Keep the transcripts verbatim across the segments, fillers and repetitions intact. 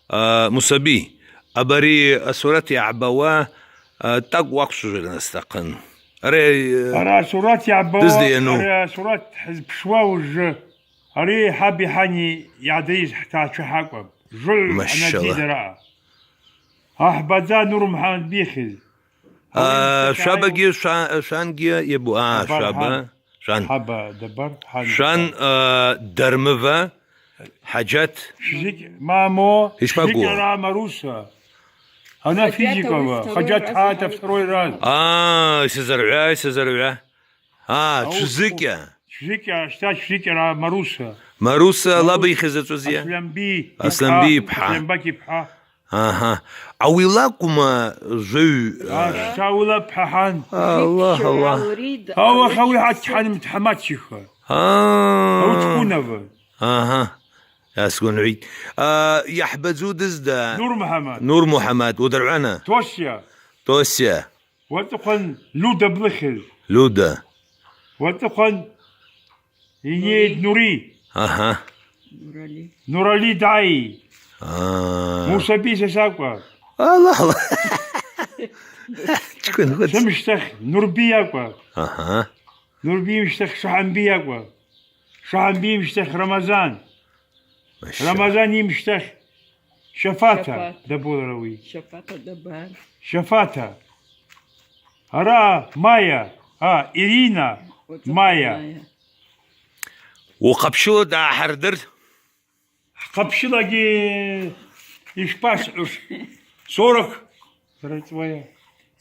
Мусаби, абари асураҭ иаабауа, а, такә уақәшәажәараны сҭахын. Ари, а, Ара асураҭ иаабауа, дызда иану? Ара асураҭ ҳазԥшуа уажәы. Ари ҳаби ҳани иаадеиз ҳҭаацәа ҳакәым. Жәылҩ Машьала. Анаӡидараа. Аҳбаӡа Нур Мҳаммад бихьыз. А, Ауаҩы шәабагьы, шәа-, шәангьы иабу-, а, Абар шәаба, ҳан. Шәан. Ҳаба, дабар, ҳан. Шәан, а, Дармыва, Ҳаџьаҭ. Шәзик, мамо, Ишԥагәо? Шәзик ара Маруса. Она Хаџьаҭ Физикова, ауи второй Хаџьаҭ раз ҳаата иҳауп. Второй раз. А, исызарҩа, исызарҩа. А, Ау, Цәзыкьа. Шәзикьа, шьҭа Шәзикьа ара Маруса. Маруса Маруса. Лаб ихьыз аҵәызиа? Асланби Асланби иԥҳа. Асланбак иԥҳа. Аҳа. Ауи лакәма жәаҩ, А, а, шьҭа уи лаб ҳаҳан. Аллаҳ, Аллаҳ. Ауаха уи ҳачҳан мҭҳамачиха. Аа. Ауҷкәынава. Аҳа. Иаасгәынҳәит. А, иаҳбаӡу дызда? Нур Муҳаммад. Нур Муҳаммад. Удыргӏвана? Тосиа. Тосиа. Уаҵәыхәан Лиуда блыхьыз. Лиуда. Уаҵәыхәан Иниеит Нури. Аҳа. Нурали. Нурали дааи. Аа. Мусаби Сасакәа. Ала, ала. Ҷкәын, ҷкәын. Сымшьҭахь Нурби иакәа. Аҳа. Нурби имшьҭахь Шаҳамби иакәа. Шаҳамби имшьҭахь Рамазан. Машьа. Рамазан имшьҭахь Шьафаҭа. Шьафаҭа. Даболара уи? Шьафаҭа дабар? Шьафаҭа. Ара Маиа, а, Ирина, Уаҵәы Маиа. Маиа. Ухаԥшыла дааҳардыр? Ҳхаԥшылагьы ишԥасҳәош? Сорок. Рыҵуеи?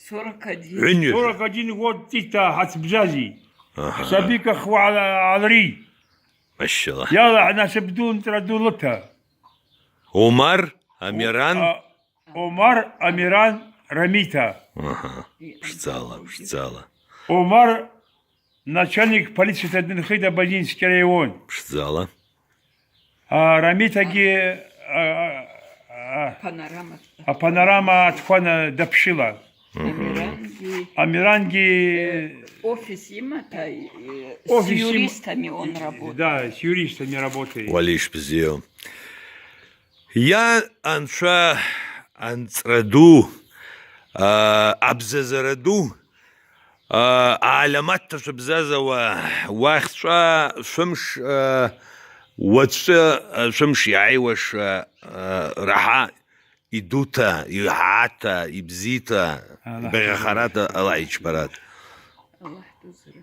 Сорок один. Ҩынҩажәа. Сорок один год ҵиҭа ҳацбзази. Аҳа. Ҳсабик ахуа ала-, алри. Машьала. Иала ҳнасыԥ ду нҵра ду лыҭа. Омар, Амиран. А, Омар, Амиран, Рамита. Аҳа. Ԥшӡала, ԥшӡала. Омар начальник полициета дынхеит Абазински араион. Ԥшӡала. А, Рамитагьы, а, а, а, Панорама. Апанорама аҭхәана даԥшьыла. Мгм. Амирангьы. Амирангьы. Офис има, та, э, с Офис има. Юристами он работает. Да, с юристами работает. Уалиш бзио. Иа анцәа анҵра ду, а, абзазара ду, а, аалиамаҭ ҭацәыбзазауа, уахьҵәа шәымш, а, уаҵәы, а, шәымш иааиуаша, а, раҳа идуҭа, иҳааҭа, ибзиҭа, Аллаҳ ибаӷьахараҭа, Аллаҳ ичбараҭа. Аллаҳ дузыра.